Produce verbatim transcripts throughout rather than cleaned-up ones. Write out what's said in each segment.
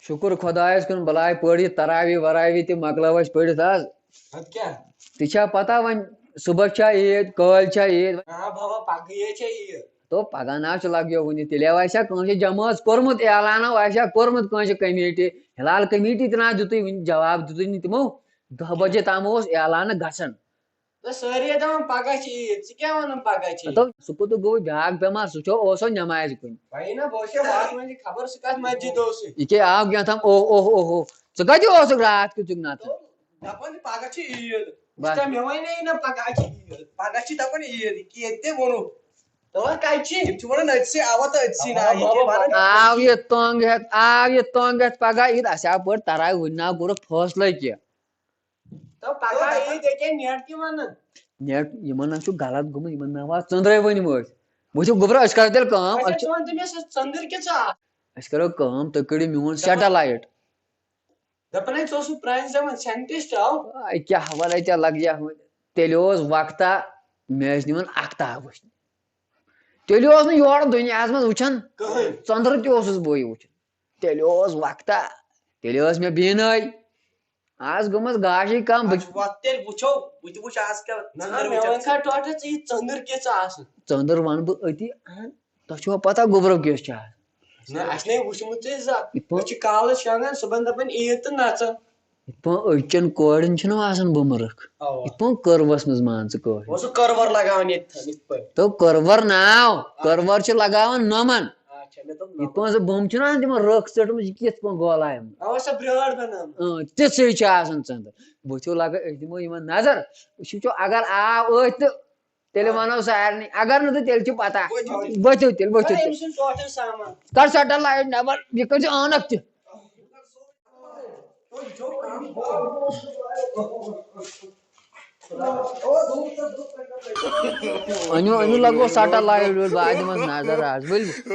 شُکُر خۄدایَس کُن، بَلاے پٲٹھۍ یہِ تراوی وراوی تہِ مۄکلٲو اَسہِ پٔرِتھ آز۔ اَدٕ کیٛاہ؟ تہِ چھا پَتہ وۄنۍ صُبحَس چھا عیٖد، کٲلۍ چھا عیٖد؟ آ بابا، پَگہٕے چھےٚ عیٖد۔ تو پَگہہ نہ چھُ لَگیو وُنہِ، تیٚلہِ آسہِ ہا کٲنٛسہِ جمٲژ کوٚرمُت، اعلانہ آسہِ ہا کوٚرمُت کٲنٛسہِ کمیٹی۔ ہِلال کمیٹی تہِ نہ دیُتُے وُنہِ جواب، دیُتُے نہٕ تِمو۔ دَہ بجے تام اوس اعلانہٕ گژھان۔ تہٕ سٲری ٲسۍ دَپان، "پَگاہ چھِ عیٖد، ژٕ کیٛاہ وَنان، پَگاہ چھِ عیٖد؟" مطلب، سُہ کوٚت گوٚو بیٛاکھ بٮ۪مار، سُہ چھُ اوسو نٮ۪مازِ کُن۔ وۄنۍ نہ، بہٕ اوسُس واش منٛز خبر سُہ کَتھ مسجد اوسُے۔ یہِ کیٛاہ آو کینٛہہ تام، اوہ، اوہ، اوہ، اوہ۔ ژٕ کَتہِ اوسُکھ راتھ کیُتھ نَتہٕ؟ دَپان، "پَگاہ چھِ عیٖد۔" بَس۔ دَپان، "مےٚ وَنے نہ، پَگاہ چھِ عیٖد، پَگاہ چھِ دَپان عیٖد، یہِ کہِ ییٚتہِ تہِ ووٚنُکھ۔" دَپان، "کَتہِ چھِ؟" یِم چھِ وَنان، "أتھۍ سٕے، اَوا تہٕ أتھۍ سٕے نہ، یہِ کہِ وَنان۔" آو یہِ تنٛگ ہٮ۪تھ، آو یہِ تنٛگ ہٮ۪تھ پَگاہ عیٖد، اَسہِ آو پٲٹھۍ تَران وٕنہِ نہ کوٚرُکھ فٲصلَے کینٛہہ۔ تو پَگاہ عیٖد ییٚکیٛاہ نیٹ تہِ وَنان۔ نیٹ یِمَن نہ چھُ غلط گوٚمُت، یِمَن نہ واتہِ ژٔنٛدرَے ؤنۍ وٲتۍ۔ وٕچھِو گوٚبرا، أسۍ کَرو تیٚلہِ کٲم، اَسہِ أسۍ چھِ ژٕ وَن تہٕ مےٚ سُہ ژٔنٛدٕر کیٛاہ ژٕ اَکھ؟ أسۍ کَرو کٲم، تُہۍ کٔڑِو میون سیٹَلایِٹ۔ دَپان ہے، ژٕ اوسُکھ پرٛانہِ زمانہٕ ساینٹِسٹ، آو۔ آے، کیٛاہ وَلَے ژےٚ لَگہِ ہا وۄنۍ؟ تیٚلہِ اوس وقتہ مےٚ ٲسۍ نِوان اَختاب وٕچھنہِ۔ تیٚلہِ اوس نہٕ یورٕ دُنیاہَس منٛز وٕچھان۔ کٕہٕنۍ۔ ژٔنٛدٕر تہِ اوسُس بٕے وٕچھان۔ تیٚلہِ اوس وقتہ، تیٚلہِ ٲس مےٚ بیٖنٲے۔ آز گٔمٕژ گاشٕے کَم۔ بہٕ اَچھا، وۄتھ تیٚلہِ وٕچھو، بہٕ تہِ وٕچھِ آز کیٛاہ نہ، ژٔنٛدٕر مےٚ وٕچھان۔ وَنہِ سا ٹوٹھَس، ژٕ یہِ ژٔنٛدٕر کیٛاہ ژٕ آسان؟ ژٔنٛدٕر وَنہٕ بہٕ أتی، اَہَن۔ تۄہہِ چھُوا پَتہ گوٚبرو کیٛاہ چھِ آز؟ نہ، اَسہِ نَے وٕچھمُت ژےٚ زانٛہہ۔ یِتھ پٲٹھۍ أسۍ چھِ کالَس شۄنٛگان، صُبحن دَپان عیٖد تہٕ نَژان۔ یِتھ پٲٹھۍ أزچٮ۪ن کورٮ۪ن چھِنہٕ آسان بُمرٕکھ۔ اَوا۔ یِتھ پٲٹھۍ کٔروَس منٛز مان ژٕ کورِ۔ اوس سُہ کٔروَر لَگاوان ییٚتہِ تھَن یِتھ پٲٹھۍ۔ تو کٔروَر ناو، آ۔ کٔروَر چھِ لَگاوان نوٚمَن۔ اچھا، مےٚ دوٚپ یِتھ نوٚمَن۔ پٲٹھۍ سُہ بُم چھُنہٕ آسان تِمَن رٕکھ ژٔٹمٕژ، یہِ کِتھ پٲٹھۍ گولایَن؟ اَوا، سۄ برٛٲر بَنٲومٕژ۔ اۭں، تِژھٕے چھِ آسان ژٔنٛدٕر۔ بہٕ چھُو لَگان، أسۍ دِمو یِمَن نظر۔ أسۍ وٕچھو، اگر آو أتھۍ تہٕ تیٚلہِ وَنو سارنٕے، اگر نہٕ تہٕ تیٚلہِ چھِ پَتہ۔ ؤتھِو۔ ؤتھِو تیٚلہِ، ؤتھِو تہٕ تیٚلہِ۔ أمۍ سٕنٛدۍ ٹوٹل سامان۔ کَر سیٹَلایِٹ نٮ۪بَر، یہِ کٔرۍ زِ عٲنَکھ تہِ۔ أنِو، أنِو، لَگو سیٹَلایِٹ وٲلۍ، بہٕ دِمَس نظر آز، ؤلِو۔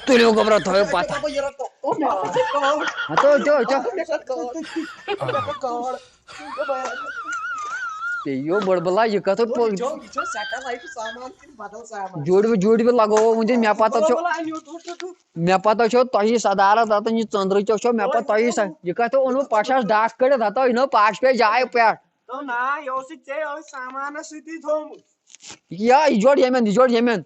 تُلِو گوٚبرا، تھٲیِو پَتہ۔ ہَتو، ہَتو، ہَتو۔ پیٚیو بڑبلا، یہِ کَتھ پو-، یہِ چھو، یہِ چھو سیٹلایٹ سامان کِنہٕ بدل سامان؟ جوڑ بھی، جوڑ بھی لگاو وُنہِ، مےٚ پتہ چھو، بڑبلا أنِو تُہۍ، تُہۍ، تُہۍ۔ مےٚ پتہ چھو تۄہی صدارت اتھ، یہِ ژٔنٛدرٕے چھو، مےٚ پتہ تۄہی سا-، یہِ کَتھ اوٚنوٕ پشس ڈَکھ کٔڑِتھ، ہتو یہِ نو پش پے جایہِ پٮ۪ٹھ۔ تو نا، یہِ اوسُے ژےٚ أتھۍ سامانس سۭتی تھوٚومُت۔ یا یہِ جوڑ ییٚمٮ۪ن، یہِ جوڑ ییٚمٮ۪ن۔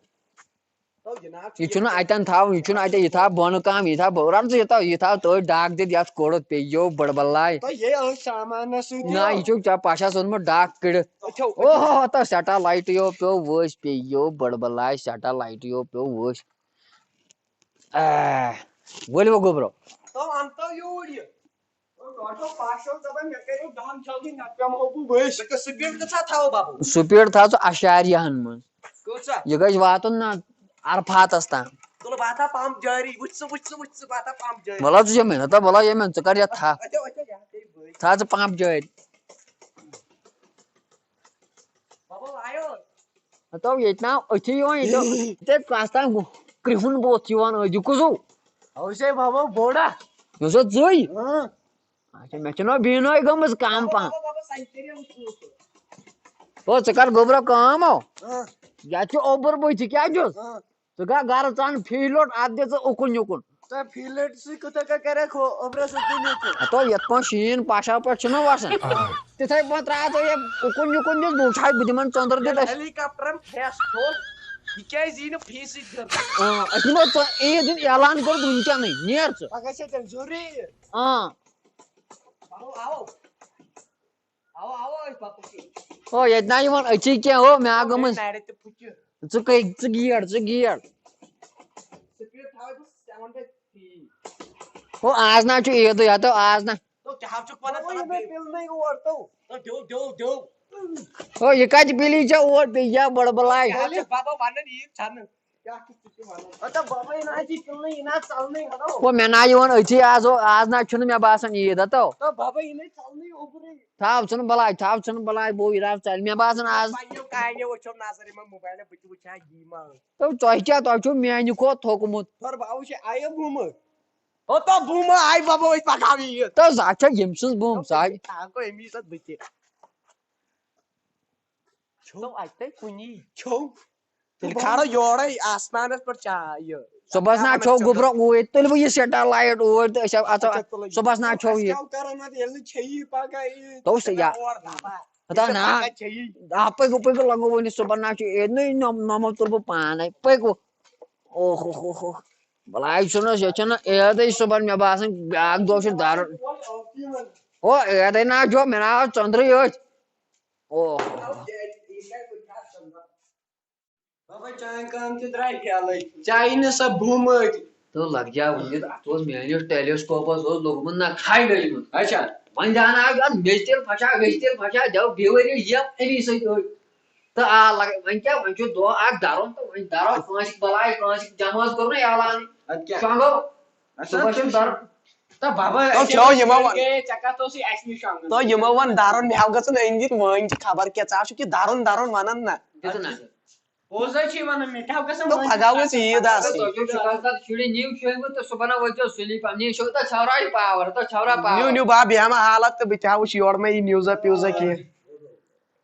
تو جناب، یہِ چھُنہٕ اَتٮ۪ن تھاوُن، یہِ چھُنہٕ اَتٮ۪ن، یہِ تھاو بۄنہٕ کَم، یہِ تھاو بۄ-، رَٹ ژٕ، یہِ تھاو، یہِ تھاو تٔتھۍ ڈَکھ دِتھ، یَتھ کوٚڑُتھ پیٚیہِ یو بڑبلایہِ۔ تۄہہِ یے أتھۍ سامانَس سۭتۍ نہ، یو۔ یہِ چھُ ژےٚ پَشَس اوٚنمُت ڈَکھ کٔڑِتھ۔ أچھو، اوہو، أچھو۔ ہو، ہو، تَتھ سٮ۪ٹھاہ لایٹہٕ یو پیوٚو ؤسۍ، پیٚیہِ یو بڑبلایہِ سٮ۪ٹھاہ لایٹہٕ یو پیوٚو ؤسۍ۔ آ، ؤلِو وۄنۍ گوٚبرو۔ تو اَن تو یوٗرۍ یہِ۔ ٲٹھو پانٛژو دَپان، مےٚ کٔرِو دَم جلدی، نَتہٕ پٮ۪مہو بہٕ ؤسۍ۔ تہٕ سپیٖڈ کۭژاہ تھاوو بَبہٕ؟ سپیٖڈ تھاو ژٕ اَشاریاہَن منٛز۔ کۭژاہ؟ یہِ گژھِ واتُن نہ عرفاتَس تام۔ تُلہٕ بہٕ ہا تھاو پمپ جٲری، وٕچھ ژٕ، وٕچھ ژٕ، وٕچھ ژٕ، بہٕ ہا تھاو پمپ جٲری۔ وَلہٕ حظ، ژٕ چھےٚ محنت، وَلہٕ یہِ محنت، ژٕ کَر یَتھ تھَپھ۔ اَچھا، اَچھا، یہِ ہا پیٚیہِ بٔلۍ۔ تھاو ژٕ پمپ جٲری۔ بَبہٕ آیو۔ ہتو ییٚتہِ نا أتھی یِوان، ییٚتہِ، ییٚتہِ کَس تام کرٛہُن بُتھ یِوان أزیُک کُس ہو؟ اوسے بابا بوڑا۔ یہِ اوسا ژٕے؟ اۭں۔ اچھا، مےٚ چھِ نہ بیٖنٲے گٔمٕژ کم پہم۔ بابا، بابا، سایکل یَن ژوٗنٛٹھ۔ او، ژٕ کر گوٚبرا کٲم او۔ اۭں۔ یتھ چھُ اوٚبُر بٕے، ژٕ کیٛاہ چھُس؟ اۭں۔ ژٕ گژھ گرٕ، ژٕ اَن فیٖلڈ لوٹ، اتھ دِ ژٕ اُکُن یُکُن۔ تۄہہِ فیٖلڈ سۭتۍ کوٗتاہ کیٛاہ کَرِ ہو اوٚبرَس اُکُن یُکُن؟ ہتو یتھ پٲٹھۍ شیٖن پاشا پٮ۪ٹھ چھُنہ وسان۔ آ۔ تِتھَے پٲٹھۍ ترٛاو ژٕ یہِ اُکُن یُکُن دِتھ، بہٕ وٕچھِ ہا، بہٕ دِمن ژٔنٛدٕر دِتھ اَسہِ۔ ہیلی کاپٹرن پھرٛٮ۪س کھوٚل، یہِ کیٛازِ یی نہٕ فی سۭتۍ دِنہٕ؟ آ، أسۍ دِمو ژٕ عیٖد ہُنٛد اعلان کوٚرُتھ وٕنکیٚنٕے، نیر ژٕ۔ پگاہ چھےٚ تیٚلہِ ضروٗری عیٖد۔ آ۔ پگاہ آوو۔ اَوا، اَوا، أسۍ پَکو کِہیٖنۍ۔ او، ییٚتہِ نہ یِوان أچی کینٛہہ، او، مےٚ آ گٔمٕژ۔ نَرِ تہِ پھُٹہِ۔ ژٕ کٔہۍ، ژٕ گیڈ، ژٕ گیڈ۔ سپیٖڈ تھاوَے بہٕ seventy three۔ او، آز نہ چھُ عیٖدٕے، ہتو آز نہ۔ تو کیٛاہ چھُکھ وَنان؟ او، یہِ مےٚ پِل نَے اور تو۔ تو دیو، دیو، دیو۔ او، یہِ کَتہِ پِلی چھےٚ اور، بیٚیہِ یا بڑبلایہِ۔ کیٛاہ چھُکھ بابا وَنان عیٖد چھَنہٕ؟ کیٛاہ چھُکھ ژٕ تہِ وَنان؟ ہتا بابا، یہِ نہ حظ چھِ کٕننٕے، یہِ نہ حظ ژَلنٕے، ہَتو۔ ہو، مےٚ نہ یِوان أتھی آز، آز نہ چھُنہٕ مےٚ باسان عیٖد، ہَتو۔ ہتا بابا، یہِ نَے ژَلنٕے اوٚبرٕے۔ تھاو ژھٕن بَلاے، تھاو ژھٕن بَلاے، بوے راو ژَلہِ، مےٚ باسان آز۔ پنٛنیو کانیو وٕچھو نظر یِمَن موبایلَن، بہٕ تہِ وٕچھِ ہا گیمہ۔ تہٕ تۄہہِ کیٛاہ، تۄہہِ چھُو میٛانہِ کھۄتہٕ تھوٚکمُت۔ تھٔر بہٕ وٕچھِ آیہِ بُمہٕ۔ ہتا بُمہٕ آیہِ بابا، أسۍ پَکاو یہِ عیٖد۔ تہٕ زٕ ہَتھ چھےٚ ییٚمۍ سٕنٛز بُم، سُہ آیہِ۔ تھاو گوٚو أمی ساتہٕ بہٕ تہِ۔ چھو۔ تو اَتہِ کُنی۔ چھو۔ تیٚلہِ کھارو یورے آسمانس پٮ۪ٹھ چا-، یہِ۔ صُبحس نا چھو گوٚبرا اوٗرۍ، تُلہِ بہٕ یہِ سیٹلایٹ اوٗرۍ تہٕ أسۍ اَژو اَتھ۔ صُبحس نا چھو یہِ۔ أسۍ کیٛاہ کرو نتہٕ ییٚلہِ نہٕ چھیی پگاہ یہِ؟ تو سُہ یا۔ اورٕ بابا۔ ہتا نا۔ پگاہ چھیی۔ آ، پٔکِو، پٔکِو، لگو وۄنۍ صُبحن نا چھُ عیٖد، نٔے نوٚم-، نوٚمو تُل بہٕ پانے۔ پٔکِو۔ اوہ ہو ہو ہو۔ بلاے چھُنہٕ، یہِ چھُنہٕ عیٖدٕے صُبحن، مےٚ باسان بیٛاکھ دۄہ چھُ دَرُن۔ او عیٖدٕے نا چھُ، مےٚ نا آو ژٔنٛدرٕے أتھۍ۔ اوہ۔ بابا، چانہِ کٲم تہِ درٛاے فیلٕے۔ چاہیے نہٕ سۄ بُم أتۍ۔ تہٕ لگ جا ؤنِتھ، اَتھ اوس میٲنِس ٹیلیسکوپس اوس لوٚگمُت نہ کھاے ڈٔلمٕژ۔ اچھا۔ وۄنۍ دیٛاوناو یہِ اَتھ میٚژِ تیٖل پھچا، ویٚژِ تیٖل پھچا، دٮ۪و بیٚیہِ ؤری یَتھ اَمی سۭتۍ أتۍ۔ تہٕ آ، لگ-، وۄنۍ کیٛاہ، وۄنۍ چھُ دۄہ اَکھ دَرُن تہٕ وۄنۍ دَرو کٲنٛسہِ بَلاے، کٲنٛسہِ جمٲژ کوٚر نہٕ اعلانٕے۔ اَدٕ کیٛاہ؟ شۄنٛگو۔ اَسا صُبحس چھُ چھُ دَرُن۔ تہٕ بابا، تو أسۍ کھیو ٲسۍ یِمو وۄنۍ۔ گٔیے، ژےٚ کَتھ اوسُے اَسہِ نِش شۄنٛگُن؟ تو یِمو وۄنۍ دَرُن مےٚ گژھُن أنۍ دِتھ وۄنۍ چھِ خبر کیٛاہ، ژٕ آسُکھ یہِ دَرُن دَرُن وَنان نہ۔ دِتُن نظر۔ پوٚز حظ چھِ یہِ وَنان، مےٚ تہِ ہاو گژھان تو وۄنۍ۔ پگاہ گٔژھ عیٖد آسٕنۍ۔ تۄہہِ چھُو شُکر تَتھ شُرٮ۪ن نِیِو شۄنٛگِتھ تہٕ صُبحن وٲتۍزیو سُلی پَہَم۔ نِیِو شۄنٛگِتھ تہٕ ژھٮ۪وراو یہِ power، تہٕ ژھٮ۪وراو power۔ نیوٗ نیوٗ بہٕ ہا بیٚہمہٕ حالت تہٕ بہٕ تہِ ہاوُس یورٕ مہ یہِ نِوزا پیوٗزا کینٛہہ۔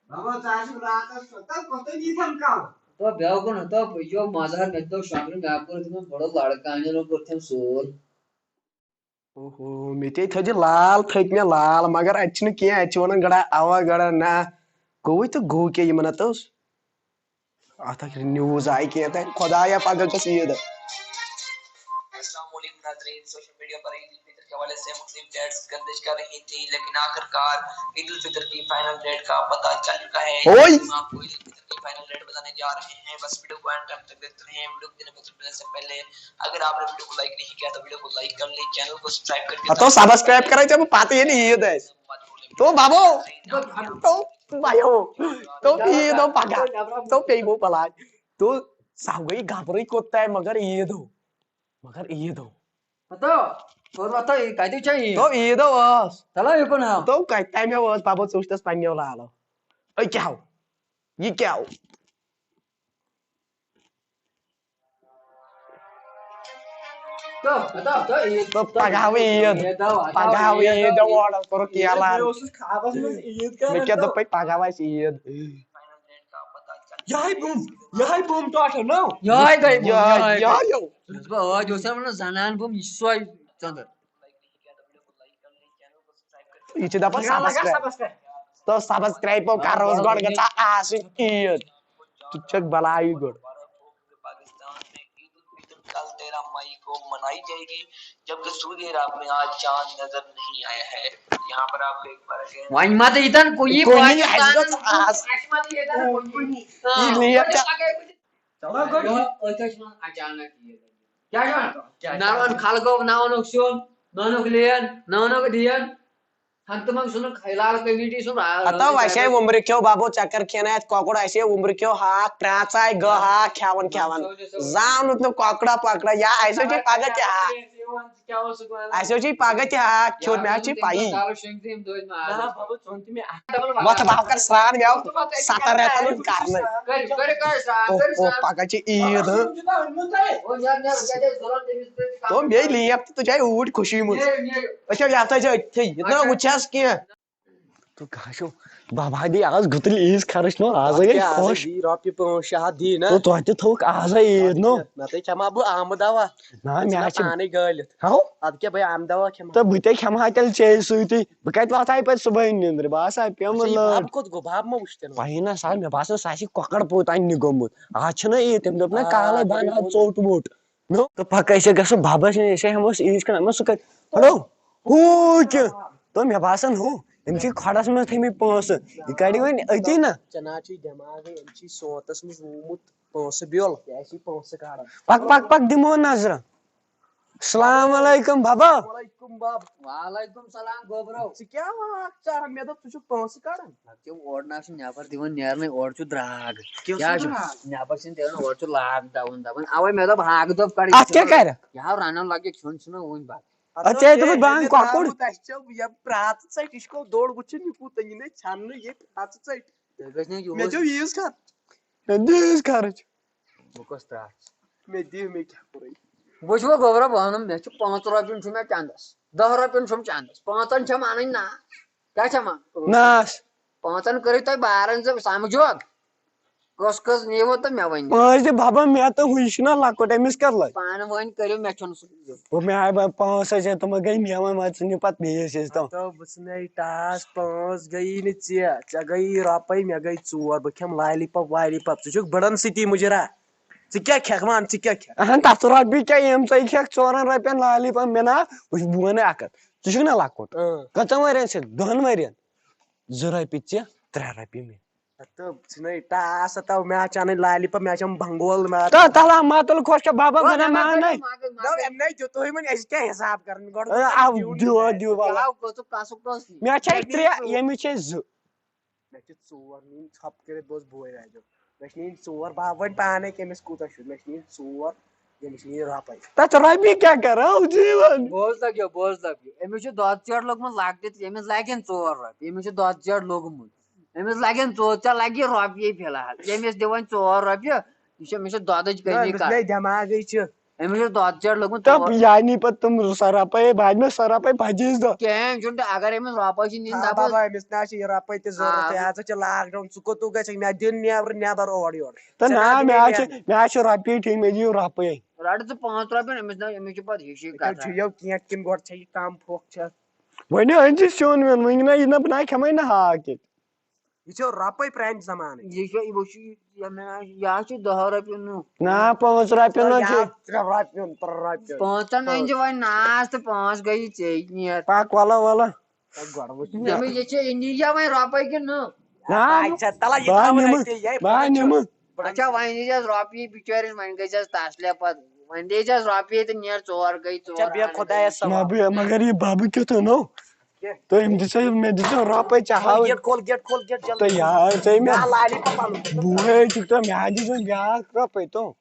بابا، ژٕ آسکھ راتَس سُہ، تَتھ کوٚت تام ییٖژ ہَن کَم۔ تو بیٛاکھ گوٚو نہ تو یہِ مظہر مےٚ تہِ دوٚپ شۄنٛگنہٕ، مےٚ کوٚر تِمَن بڑو لڑکہٕ اَنٮ۪ن کوٚر تٔمۍ سور۔ اوہو، مےٚ تے تھٲوزِ لال، تھٔکۍ مےٚ لال، مگر اَتہِ چھِنہٕ کینٛہہ، اَتہِ چھِ وَنان گڑا اَوا گڑا نہ۔ گوٚوُے تہٕ گوٚو کیٛاہ یِمَن اَتھ اوس؟ اَتھ ہا news آیہِ کینٛہہ تام، خۄدایا پَگاہ گٔژھ عیٖد۔ السلام علیکم ناظرین، سوشل میڈیا پر عید الفطر کے حوالے سے مختلف ڈیٹس گردش کر رہی تھی، لیکن آخر کار عید الفطر کی فائنل ڈیٹ کا پتہ چل چکا ہے۔ اوئے۔ ہم آپ کو عید الفطر کی فائنل ڈیٹ بتانے جا رہے ہیں، بس ویڈیو کو اینڈ ٹائم تک دیکھتے رہیں۔ ویڈیو کو دیکھنے سے پہلے اگر آپ نے ویڈیو کو لائک نہیں کیا تو ویڈیو کو لائک کر لیں، چینل کو سبسکرائب کر کے ہتو سبسکرائب کرے ژےٚ بہٕ پتہٕ ییٚلہِ عیٖد آسہِ۔ تو بابو، تو بایو، تو عیٖد دۄہ پگاہ، تو پیٚیہِ بہٕ بلاے۔ تو سۄ گٔے گبرٕے کوٚت تام، مگر عیٖد ہو، مگر عیٖد ہو۔ ہتو، کوٚر وتو یہِ کتہِ چھےٚ یہِ؟ تو عیٖد ہو ٲس۔ چلو یہِ کُن ہاو۔ تو کتہِ تام ٲس بابو، ژٕ وٕچھ تس پننیو لالو۔ أکیٛاہ ہو، یہِ کیٛاہ ہو؟ تہٕ پگاہ وۄنۍ عیٖد، پگاہ وۄنۍ عیٖد دۄہ اورٕ کوٚرُکھ کیلہٕ۔ مےٚ کیٛاہ دوٚپُے، پگاہ وۄنۍ عیٖد۔ یِہوٚے بُم، یِہوٚے بُم ٹاٹھا نو۔ یِہوٚے گٔے بُم، یِہوٚے، یِہوٚے۔ یِہوٚے یو۔ یُس بہٕ ٲدۍ اوسُس وَنان زنان بُم، یہِ چھِ سۄے ژٔنٛدٕر۔ یہِ چھِ دَپان subscribe۔ تو subscribe کَروس گۄڈٕ گژھان آسٕنۍ عیٖد۔ ژٕ چھَکھ بَلایی گۄڈٕ۔ پاکستان میں عید الفطر کل تیرہ مئی کو منائی جائے گی، جبکہ سعودی عرب میں آج چاند نظر نہیں آیا ہے۔ یہاں پر آپ کو ایک بار again وۄنۍ ما تہٕ ییٚتٮ۪ن کُنی کُنی پاکستانَس اَسہِ گوٚژھ منٛز آز اَسہِ ما تہٕ ییٚتٮ۪ن کُنی۔ یہِ لیٹ چھا؟ چلو گۄڈٕ۔ أتھۍ ٲسۍ منٛز اچانک یہِ۔ کیٛاہ چھُ وَنان؟ کیٛاہ چھُ نہ وَنان؟ اوٚن خلقو، نہ اوٚنُکھ سیُن، نہ اوٚنُکھ لین، نہ اوٚنُکھ دین۔ ہنٛگتہٕ منٛگ ژھُنُکھ ہلال کمیٹی سُنٛد راز۔ ہتو وسے وُمبرِ کھیو بابو چکر کھینا اتھ کۄکُر اسے وُمبرِ کھیو ہاکھ پرٛاژاے گٔ ہاکھ کھٮ۪وان کھٮ۪وان۔ زانُتھ نہٕ کۄکرا پۄکرا یا اسہِ چھِ پگہہ تہِ ہاکھ۔ کیٛاہ اوسُکھ وَنان؟ اسہِ چھِ پگہہ تہِ ہاکھ کھیوٚن، مےٚ حظ چھِ پَیی۔ دالہٕ شۄنٛگۍ تہِ یِم دٲدۍ ماز۔ نہ، بابا، ژھُن تہِ مےٚ اَتھٕ۔ وۄتھ باو کر سرٛان مےٚ آو ستن رٮ۪تن ہُنٛد کرنہٕ۔ کٔرِو، کٔرِو، کٔرِو سرٛان، کٔرِو او، سرٛان۔ پگہہ چھِ عیٖد، ہٕنٛہ۔ او، نیرٕ، نیرٕ، کیٛاہ چھِ ضروٗرت تٔمِس سۭتۍ؟ تو بیٚیہِ لیپ تہٕ تُجے اوٗرۍ خوشی منٛز۔ نیرٕ، نیرٕ۔ أسۍ چھِ یَتھ أسۍ أتھٕے، ییٚتہِ نہ وٕچھس کینٛہہ۔ تو کہاں چھو؟ بابا دی آز گُتٕلۍ عیٖز خرٕچ نو، آز گٔے کیٛاہ، آز خۄش۔ دی رۄپیہِ پانٛژھ شےٚ ہتھ دی نہ۔ تو تۄہہِ تہِ تھوٚوُکھ آزے عیٖد نو۔ نتہٕ کھٮ۪مہٕ ہا بہٕ آمہٕ دوا۔ نہ، ژٕ مےٚ ژھٕنکھ حظ چھِ پانے گٲلِتھ۔ ہاو؟ ادٕ کیٛاہ بہٕ آمہٕ دوا کھٮ۪مہٕ ہا۔ تہٕ بہٕ تے کھٮ۪مہٕ ہا تیٚلہِ ژے سۭتی۔ بہٕ کتہِ وۄتھٕ ہا پتہٕ صُبحٲے نِندرِ؟ بہٕ آسہٕ ہا پیومُت اچھا، یہِ لٲر۔ بب کوٚت گوٚو؟ بب ما وٕچھ تیٚلہِ؟ پَیی نہ سا، مےٚ باسان سُہ آسہِ کۄکر پوٗت اننہِ گوٚمُت۔ آز چھُنہ عیٖد، تٔمۍ دوٚپ نہ آ، کالے بہٕ انہٕ ہا ژوٚٹ ووٚٹ۔ نو، تہٕ پکھ أسۍ گژھو ببس نِش، أسۍ ہٮ۪مہوس عیٖد کھٮ۪ن، اَمہِ سۭتۍ کَتہِ؟ ہیلو، ہُہ کیٛاہ؟ دوٚپ مےٚ باسان ہُہ، أمۍ چھِ کھۄڈس منٛز تھٲیمٕتۍ پونٛسہٕ، یہِ کڑِ وۄنۍ أتی نہ۔ ژےٚ نہ حظ چھُے دٮ۪ماغٕے، أمۍ چھُے سونتس منٛز ووٚنمُت پونٛسہٕ بیول، یہِ آسی پونٛسہٕ کڑان۔ پکھ، پکھ، پکھ، دِمو نظرہ۔ السلام علیکم بابا۔ وعلیکم باب۔ وعلیکم سلام گوبرو۔ ژٕ کیٛاہ واکھ ژٕ اَنان؟ مےٚ دوٚپ ژٕ چھُکھ پونٛسہٕ کَڑان۔ لۄکٹیو، اورٕ نہ چھُ نٮ۪بر دِوان نیرنٕے، اورٕ چھُ درٛاگ۔ کیٛاہ کیٛاہ چھُ چھُ؟ وَنان؟ نٮ۪بر چھِنہٕ دِوان، اورٕ چھُ لاک ڈاوُن دَپان۔ اَوَے مےٚ دوٚپ ہاکہٕ دوٚپ کَڑ۔ اَتھ کیٛاہ کَرِ؟ یہِ ہاو رَنُن لَگہِ، کھیوٚن چھُنہ وُنہِ بَتہٕ۔ اَتھ کیٛازِ دوٚپُس بہٕ اَنہٕ کۄکُر؟ اَسہِ چھِ یہِ پرٛاتہٕ ژٔٹۍ، یہِ چھُ گوٚو دوٚر وٕچھُن، یہِ کوٗتاہ یہِ نَے ژھٮ۪نہٕ نہٕ یہِ پرٛاتہٕ ژٔٹۍ۔ تُہۍ گٔژھۍ نہٕ مےٚ یوٗز۔ دیو ییٖژ کَتھ۔ مےٚ دِیٖز خرٕچ۔ بہٕ کۄس ترٛاٹھ؟ مےٚ دِیو مےٚ کیٛاہ کوٚرُے؟ وٕچھ وۄنۍ گوٚبرا، بہٕ وَنَم، مےٚ چھُ پانٛژھ رۄپیُن چھُ مےٚ چَندَس، دَہ رۄپیُن چھُم چَندَس، پانٛژَن چھَم اَنٕنۍ نا؟ کیٛاہ چھَم اَنُن؟ ناس۔ پانٛژَن کٔرِو تُہۍ بارَن زٕ سَمجھوکھ؟ کۄس کۄس نِیِو تہٕ مےٚ ؤنِو۔ پانٛژھ دِ بَبا مےٚ تہٕ ہُہ یہِ چھُنہ لۄکُٹ، أمِس کَتھ لَگہِ؟ پانہٕ ؤنۍ کٔرِو، مےٚ چھُنہٕ سُہ دیُن۔ ہُہ مےٚ آے بَبا پانٛژھ ہَتھ، تِم گٔے مےٚ وۄنۍ، وۄنۍ ژٕ نہِ پَتہٕ بیٚیِس أسۍ تام۔ ہتو بہٕ ژھٕنے ٹاس پانٛژھ گٔیی نہٕ ژےٚ، ژےٚ گٔیی رۄپَے، مےٚ گٔے ژور، بہٕ کھٮ۪مہٕ لالی پاپ والی پاپ، ژٕ چھُکھ بٕڑَن سۭتی مُجرا۔ ژٕ کیٛاہ کھٮ۪کھ وَن، ژٕ کیٛاہ کھٮ۪کھ؟ اہن تَتھ رۄپیہِ کیٛاہ، یِم ژٕ کھٮ۪کھ ژورَن رۄپیَن لالی پاپ مےٚ نا، وٕچھ بہٕ وَنَے اَکھ کَتھ، ژٕ چھُکھ نہ لۄکُٹ۔ اۭں۔ کٔژَن ؤرِیَن چھِ؟ دَہَن ؤرِیَن۔ زٕ رۄپیہِ ژےٚ، ترٛےٚ رۄپیہِ مےٚ۔ ہتو ژھٕنے ٹاس، ہتو مےٚ چھِ اَنٕنۍ لالی پاپ، مےٚ چھِ یِم بنگول مارٕنۍ۔ تہٕ تَلہ ماتُل خۄش چھا بابا، بہٕ نہ مانَے۔ نو، أمۍ نے دیُت، تُہۍ وۄنۍ اَسہِ کیٛاہ حساب کَرُن گۄڈٕ؟ اے، آو، دِیو، دِیو، وَلہٕ۔ کیٛاہ کُس کَسُک اوس یہِ؟ مےٚ چھے ترٛےٚ، ییٚمِس چھے زٕ۔ مےٚ چھِ ژور نِنۍ، ژھۄپہٕ کٔرِتھ بہٕ اوسُس بوے راجو۔ مےٚ چھِ نِنۍ ژور، بہٕ ہاوٕ وۄنۍ پانے کٔمِس کوٗتاہ چھُ، مےٚ چھِ نِنۍ ژور، ییٚمِس نِنۍ رۄپَے۔ تَتھ رۄپیہِ کیٛاہ کَرو، جیٖوَن؟ بوز لَگیو، بوز لَگیو۔ أمِس چھُ دۄد ژیٹ لوٚگمُت لۄکٹِس، ییٚمِس لَگن ژور رۄپیہِ، أمِس چھُ دۄد ژیٹ لوٚگمُت۔ أمِس لَگن ژور، ژےٚ لَگی رۄپیہِ فِلحال، ییٚمِس دِوان ژور رۄپیہِ، یہِ چھُ، أمِس چھُ دۄدٕچ کٔمی کَران۔ دٮ۪ماغٕے چھِ۔ أمِس چھُ دۄد ژیٹ لوٚگمُت تہٕ ژور۔ یعنی پَتہٕ تِم سۄ رۄپَے، بعد میں سۄ رۄپَے بَجیس دۄہ۔ کِہیٖنۍ چھُنہٕ، اگر أمِس رۄپَے چھِ نِنۍ، آ، دَپُس، بابا، أمِس نہ چھِ یہِ رۄپَے تہِ ضوٚرَتھ، آ۔ یہِ ہسا چھِ lockdown، ژٕ کوٚت گژھکھ؟ مےٚ دِن نٮ۪برٕ نٮ۪بر اورٕ یورٕ۔ تہٕ ژےٚ نہ، کَتھ مےٚ دِنۍ حظ چھِ، نٮ۪برٕ؟ مےٚ حظ چھِ رۄپیہِ ٹھیٖک، مےٚ دِیِو رۄپَے۔ رَٹہٕ ژٕ پانٛژھ رۄپیہِ، أمِس نہ، أمِس چھِ پَتہٕ ہِشی یہِ کیٛاہ کَتھا۔ چھُ یَو کینٛہہ کِنہٕ گۄڈٕ چھےٚ یہِ کَم پھۄکھ چھےٚ؟ وۄنۍ أنۍ زِ سیُن ویُن، وۄنۍ نہ، یہِ نہ، بہٕ نہ کھٮ۪مَے نہٕ ہاکھ ییٚتہِ۔ یہِ چھُ رۄپَے پرٛانہِ زمانٕچ۔ یہِ چھُ، یہِ وٕچھ، یہِ، یہِ، یہِ حظ چھُ دَہ رۄپیہِ نوٚو۔ نہ، پانٛژھ رۄپیہِ نہ چھِ۔ یا ترٛےٚ رۄپیہِ، ترٛےٚ رۄپیہِ۔ پانٛژَن أنۍ زِ وۄنۍ ناس تہٕ پانٛژھ گٔیی ژےٚ نیر۔ پَک وَلہ وَلہ۔ تہٕ گۄڈٕ وٕچھ۔ ییٚمِس یہِ چھِ، یہِ نِیہِ وۄنۍ رۄپَے کِنہٕ نہٕ؟ نہ، اچھا، تَلہ یہِ بہٕ تھاوو نِمہٕ، أتی، یہِ بہٕ نِمہٕ۔ اچھا، وۄنۍ دیٖزٮ۪س رۄپیہِ بِچٲرِس، وۄنۍ گٔژھٮ۪س تَسلے پَتہٕ۔ وۄنۍ دیٖزٮ۪س رۄپیہِ تہٕ نیر ژور گٔے ژور۔ اچھا، بیٚہہ خۄدایَس نہ، حوالہٕ۔ بہٕ، مگر یہِ بَبہٕ کیُتھ اوٚنو؟ تہٕ أمۍ دِژ، مےٚ دِژ رۄپَے، ژےٚ ہاو۔ Gate کھول، gate کھول، gate جلدی۔ تہٕ یہِ ہاو ژےٚ مےٚ۔ مےٚ لالی پَپَلُن۔ بہٕ ہے چھُکھ تہٕ مےٚ ہا دِژ وۄنۍ بیٛاکھ رۄپَے تو۔